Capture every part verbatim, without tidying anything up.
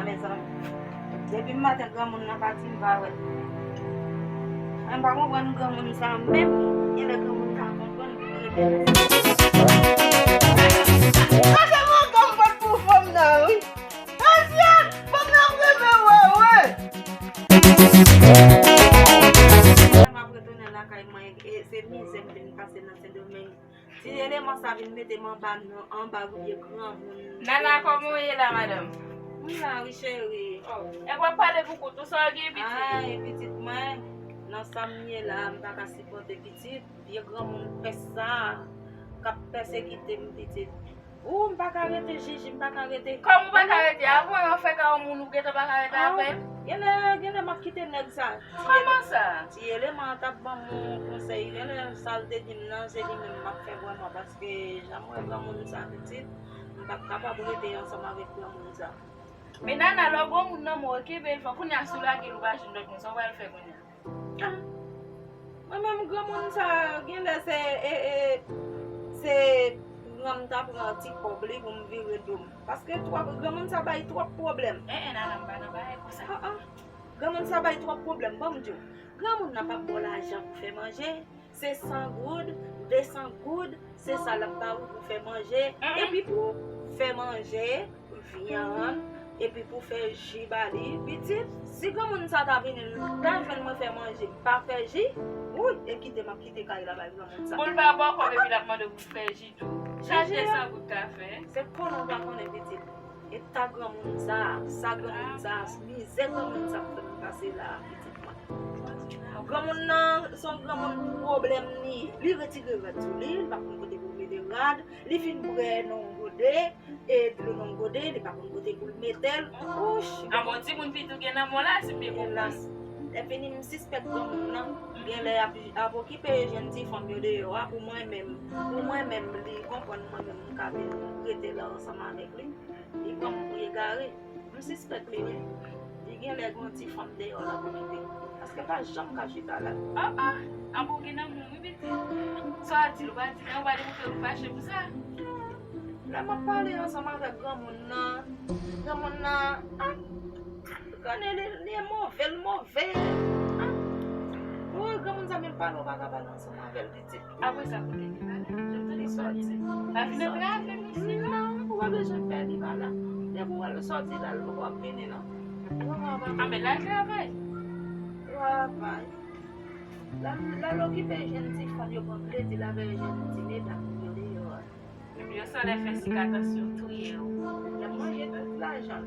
Mezanmi, depi maten granmoun nan pati, m pa wè l. Mwen pa konprann granmoun sa menm. Genlè granmoun sa konprann pou l rete. Sa se mankan m pot pou fanm nan, wi. Mesye, fanm nan ap renmen wè, wi. M ap retounen lakay mwen, e se mizè m vin pase nan Sendomeng. Ti eleman sa vin mete m anba, anba vye granmoun. Nana, kòman w ye la, madanm? M la, wi, cheri. Oh, e w ap pale pou kont ou, sa w gen, pitit? Ay, pitit mwen, nan sa m ye la, m pa ka sipòte pitit. Vye granmoun pès sa k ap pèsekite m, pitit. Ou, m pa ka rete, Jiji, m pa ka rete. Kòman w pa ka rete? Avan yo fè kay yon moun, ou gentan pa ka rete avè l? Genlè, genlè m ap kite nèg sa. Kòman sa? Ti eleman an t ap ban m yon konsèy. Genlè sa l te di m nan, se li menm m ap fè vrèman, paske jan m wè granmoun sa pitit, m p ap kapab rete ansanm avèk granmoun sa. Men Nana, lè w gen yon moun nan men w, kenbe l fò. Kounye a, si w lage l, ou pa jwenn lòt moun, sa w pral fè kounye a? Ah, mwen menm granmoun sa, genlè se, e, e, se pran m ta pran ti kòb li pou m vire do m. Paske twòp, granmoun sa bay twòp pwoblèm. En, en, Nana, m pa nan bagay konsa. Ah, ah. Granmoun sa bay twòp pwoblèm, ban m di w. Granmoun nan p ap ba w lajan pou fè manje. Se san goud, de san goud, se sa l ap ba ou pou fè manje. Epi pou fè manje, vyann, epi pou fè ji ba li. Pitit, si granmoun sa ta vini, l ta jwenn mwen fè manje, m pa fè ji, wouy, e kite m ap kite kay la bay granmoun sa. Pou l pa ba w kòb epi l ap mande w pou fè ji tou. Chache san goud ka fè. Se konnen w pa konnen, pitit. Eta granmoun sa, sa granmoun sa, mizè granmoun sa ap fè m pase la, pitit mwen. Granmoun nan, se yon granmoun pwoblèm li ye. Li retire rad sou li, li pa konn kote pou l mete rad. Li fin bwè nan yon gode, e dlo nan yon gode, li pa konn kote pou l mete l. Ouch! A bon, timoun pitit ou gen nan men w la, si m byen konprann. Elas. Lè fini, m sispèk granmoun nan, genlè ap, ap okipe jèn ti fanm yo deyò a, pou mwen menm, pou mwen menm, li konprann mwen menm, m ka vin rete la ansanm avèk li. Li pran m pou egare. M sispèk li, wi. Li genlè gen yon ti fanm deyò l ap okipe. Paske pa janm ka chita la. Ah, ah. Anben w gen nan moun, wi, pitit. Sa w di l, ou pa di l, ou pa demontre ou fache pou sa. Lè m ap pale ansanm avèk granmoun nan, granmoun nan, ah, konnen li, li move, l move. Ah. Wi, granmoun sa menm pale, ou pa ka pale ansanm avè l, pitit. Apre sa, kote li ale? Jan m tande l pale. Pa vin antre avè m isi, non. Non, ou pa bezwen pè, li pa la. Depi w wè l sòti la, l poko ap vini, non. Anben, l al travay. Travay. L al, l al okipe jèn ti fanm yo, pran plezi l avè jèn ti medam yo deyò a. Epi yo sanlè fè sikatansyon, touye yo. Y ap manje tout lajan l.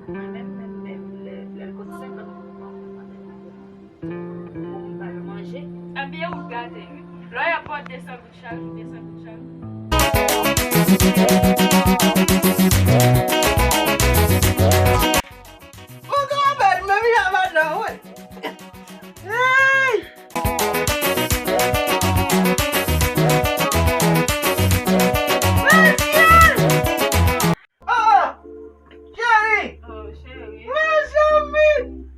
Mwen menm, menm, menm, lè, lè l kot senkant goud, mwen, mwen, mwen, mwen, pou m ba yo manje. Ebyen, ou gate, wi. Lè y ap ba w de san goud chak jou, de san goud chak jou. Mwen ka wè bèl, men mi a madan, wi. Hey! Hey, Dye! Ah, ah! Cheri! Oh, cheri. Mezanmi!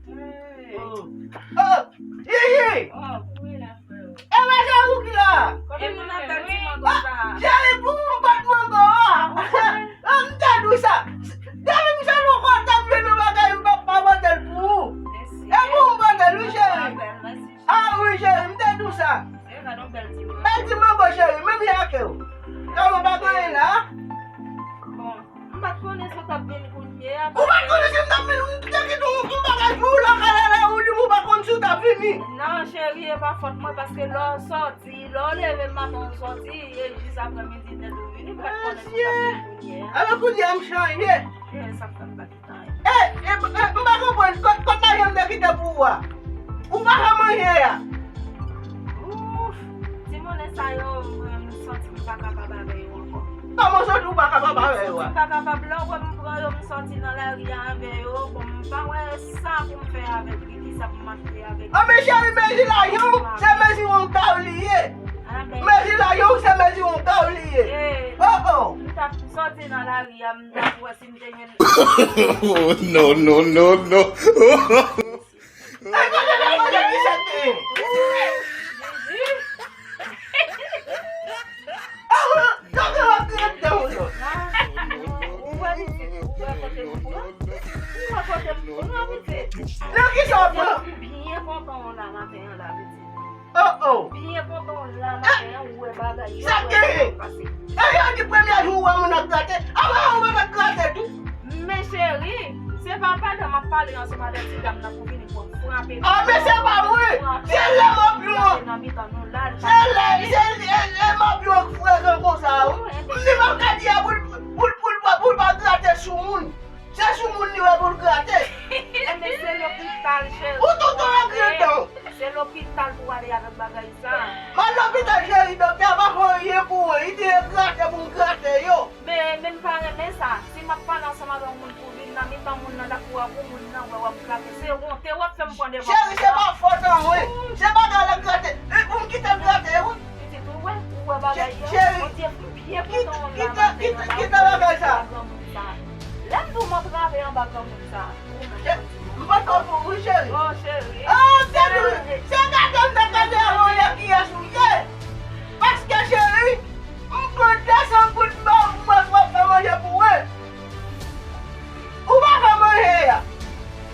Hey! Oh, oh, Yeye! Oh, wi la, frè. E pa Jerry ki la? Kote moun ap bèl ti mango sa? Ah, Jerry, pou m bat mango a. Ah, m te di w sa. Depi m se nou konn t ap vin nan bagay, m p ap pa mande l pou ou. Mèsi. E pou m mande l, wi, cheri. Ah, wi, cheri, m te di w sa. Bèl ti mango, cheri, men m yake w. Kòman pa gen anyen la? Bon, m pa t konnen si w t ap vin kounye a. Ou pa t konnen si m t ap vin, m te kite w yon bagay pou ou lakay la, la, ou di m ou pa konn si w t ap vini. Non, cheri, e pa fòt mwen, paske lè w sòti, lè w leve maten w sòti, e jis aprèmidi nèt ou vini, m pa t konnen si w t ap vin kounye a. Ebyen kounye a m chanje. E sa k fè m pa t E, e, e, m pa konprann, kot, kot lajan m te kite pou ou a? Ou pa ka manje a? Ouf, ti monnen sa yo, mwen, m santi m pa kapab avè yo ankò. Kòman w santi w pa kapab avè yo a? M santi m pa kapab. Lè w wè m pran yo, m sòti nan lari a avè yo, bon, m pa wè sa pou m fè avèk li, kisa pou m achte avèk li. Anben, cheri, mezi lajan w, se mezi wonga w li ye. Mezi lajan w, se mezi wonga w li ye. Oh, oh. M t ap sòti nan lari a, m t ap wè si m te gen Oh, no, no, no, no. La maten an, ou wè bagay yo, sa ou wè genyen? Sa k pase. E yo di premye jou ou wè moun ap grate, apre ou mèt ap grate tou. Men cheri, se pa pandan m ap pale ansanm avèk ti dam nan pou vini pou w ap frape. Ah, men se pa mwen. Se lè m ap yon. Se lè, se, e, e m ap yon frekan konsa, wi. M di m ap ka di a pou l, pou l, pou l, pou l pa grate sou moun. Se sou moun li wè pou l grate. Enben, se lopital, cheri. Ou toutan an grenn dan. Se lopital pou w ale avèk bagay sa. M al lopital, cheri, doktè a pa fè anyen pou mwen. Li di e grate pou m grate yo. Men, men m pa renmen sa. Si m ap pale ansanm avè yon moun pou vin nan mitan moun nan, lakou a pou moun nan wè w ap grate. Se wonte w ap fè m pran devan moun nan. Cheri, se pa fòt an mwen. Se bagay la grate. E pou m kite l grate, wi. Pitit, ou wè, ou wè bagay yo. Cheri, Bondye fè m byen kontan w la maten an la. Kite bagay sa. Lè m di w m antrave anba granmoun sa, ou menm. M pa t konn pou ou, cheri. Oh, cheri. Oh, cheri. Se gade m nan gade a, mwen, kiyès ou ye. Paske, cheri, m pran de san goud ba w pou mwen, w ap fè manje pou mwen. Ou pa fè manje a.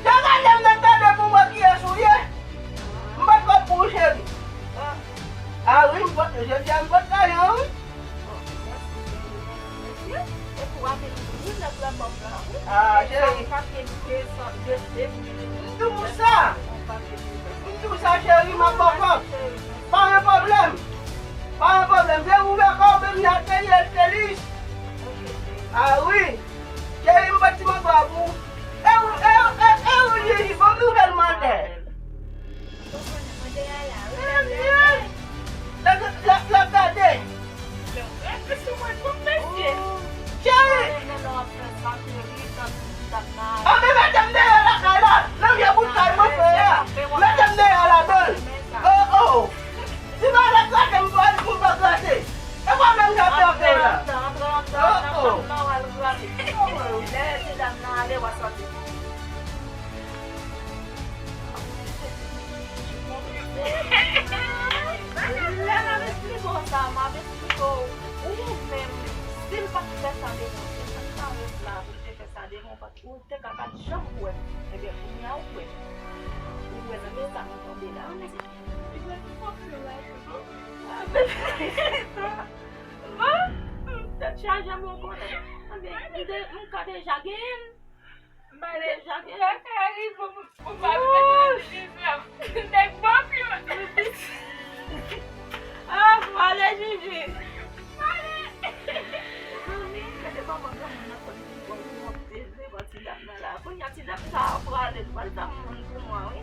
Se gade m nan gade pou mwen, kiyès ou ye. M pa t konn pou ou, cheri. Ah wi, m pot, jodi a m pot lajan, wi. Ah, cheri. M di w sa. M di w sa, cheri, m ap ba w kòb. Pa gen pwoblèm. Pa gen pwoblèm. Se ouvè kò w, men m ap peye l, Felis. Ah wi. Cheri, m pot ti mango a pou ou. E ou, e ou, e, e ou, Jiji, bon nouvèl m ap bay. Lè, lè, lè gade. Cheri. Anben, mete m deyò lakay la. Nan vye bout kay mwen fè a. Mete m deyò ladan l. Oh, oh. Di bagay la grate, m pa, m pa grate. E pa menm jan m te fè la. Oh, oh. Lè m ap esplike w sa, m ap esplike w, ou menm, si l pa t fè sa devan, se sa k pa ret la pou l te fè sa devan, ou pa t, ou te ka pa t janm wè m. Ebyen, kounye a ou wè m. Ou wè nan kisa m tonbe la. Bon, tèt chaje, mwen konnen. Ebyen, m de-, m ka deja genyen l. Mwen deja genyen l. Kaka rive pou, pou pa mete nan divizyonm. Nèg bòpyo. Ah, pale, Jiji. Pale. Gade kòman granmoun nan konn vin bon pou mwen devan ti dam nan la. Kounye a ti dam sa a prale, l pral tann moun pou mwen, wi.